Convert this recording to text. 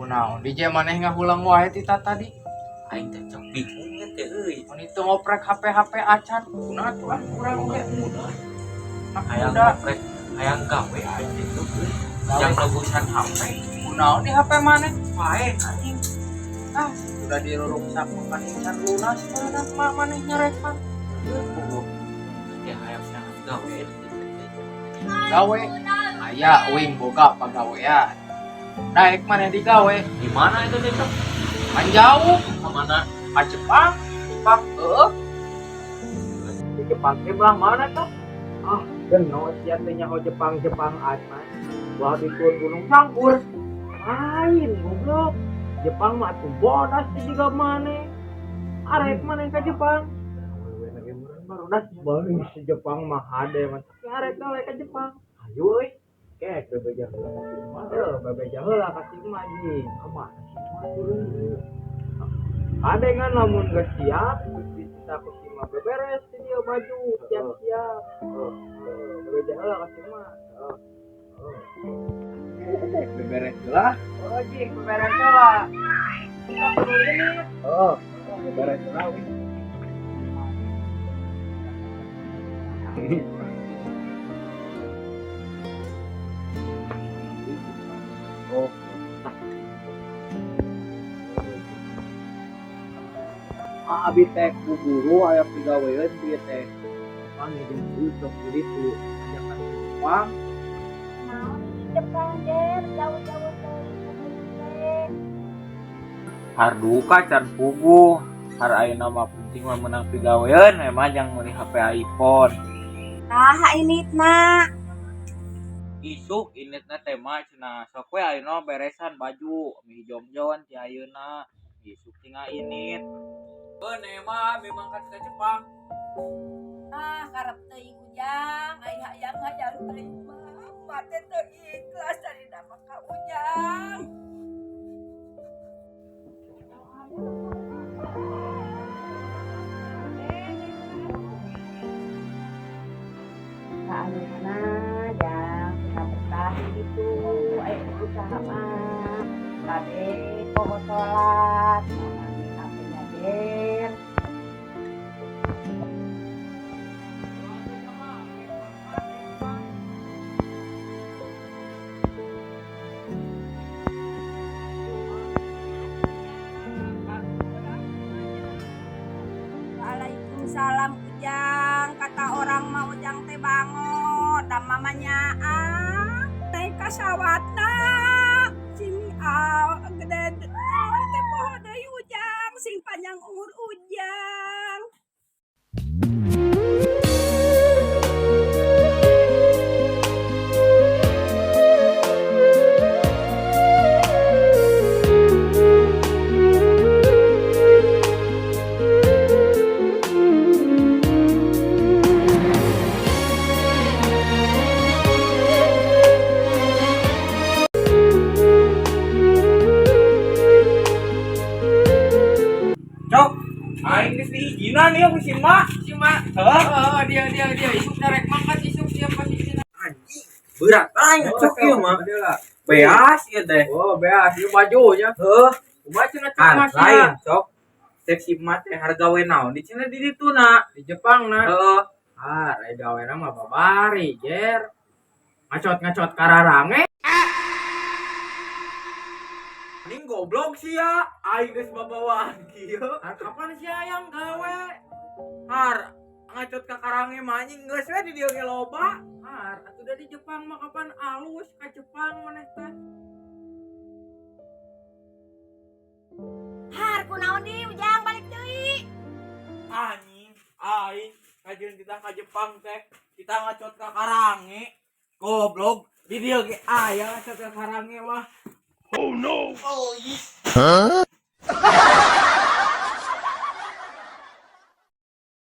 Kunaon DJ maneh ngahulang wae ti tadi. Aing teh cok bingung ya teh euy. Mun itu ngoprek HP-HP acan. Kunaon tuh ah urang oge. Muda Anak hayang muda. ngoprek hayang gawe aing teh tuh euy. Gawe. Yang nebusan HP Kunaon di HP maneh? pae anjing. Ah, sudah diruruksak makan incan lunas mana mah maneh nyarekan. Heeh. Teh hayang sangat gawe teh. Gawe aya uing boga pagawean. Daek maneh digawe. Di mana itu teh cok? Kan jauh Ka mana? ka Jepang. Jepang. Heeh. Di Jepang teh belah mana tuh? Ah, geno sia teh nyaho Jepang-Jepang acan. Wah di turun Gunung Sangkur. Lain goblok. Jepang mah atuh bodas teh jiga maneh. Arek maneh ka Jepang. Awewe lagi meureun barudak beuh si Jepang mah hade mah. Tapi arek gawe ka Jepang. Ayo euy. Kek bebeja heula ka si emak. Heuh, bebeja heula ka si emak anjing. Ka mana sih mah turun? Hade ngan lamun geus siap, geus disita ku si emak beberes di dieu baju, siap-siap. Heeh. Heuh, bebeja heula ka si emak. Heeh. Beberes heula. Oh, jing, beberes heula. Kita perlu ini. Heeh. Beberes heula wih. Oh. Ah, abi teh ku guru aya pigaweun ieu teh. Jepang jeung guru sok di ditu ajakan ke Jepang. Naon di Jepang jer jauh-jauh teuing teh. Harduka can puguh. Har ayeuna mah penting mah menang pigaweun emang jang meuli HP iPhone. Saha initna? Isuk initna teh mah cenah sok we ayeuna beresan baju mie jongjon ti ayeuna. Isuk tinggal init. Heuh mah memang ka Jepang. Ah, karep teuing Ujang, ai hayang-hayang teuing mah. Mate teu ikhlas dari nama ka Ujang. Kaanehna jang cenah betah gitu aya usaha mah. Kade poho salat, mama ge HP nya. Waalaikumsalam Ujang, kata orang mah Ujang teh bangun, dan mamanya ah, teh kasawatna, sing ah, gede naon teh poho deui Ujang, sing panjang umur Ujang. Cok, aing geus diizinan ieu ku si Mak. Si Mak. Heuh. Heeh, dia dia dia isuk darek mangkat isuk dia pasti cenah. Anjing, berat aing cok ieu mah. Dia lah. Beas ieu teh. Oh, beas ieu bajunya. Heuh, Kumaha cenah cek kan masih lain cok. Cek si Mak teh harga we naon di cenah di ditu na. Di Jepang na. Heeh. Ah, rek gawena mah babari, jer. Ngacot-ngacot kararange. Ning goblok sih ya, aing geus babawaan kieu. Har kapan sih hayang gawe? Har ngacot ka karange mah anjing geus we di dieu ge loba. Har, atuh da di Jepang mah kapan alus ka Jepang maneh teh. Har kunaon di Ujang balik deui? Anjing, aing kajeun kita ka Jepang teh, kita ngacot ka karange. Goblok, di dieu ge aya ngacot ka karange mah. Oh no. Oh, yes.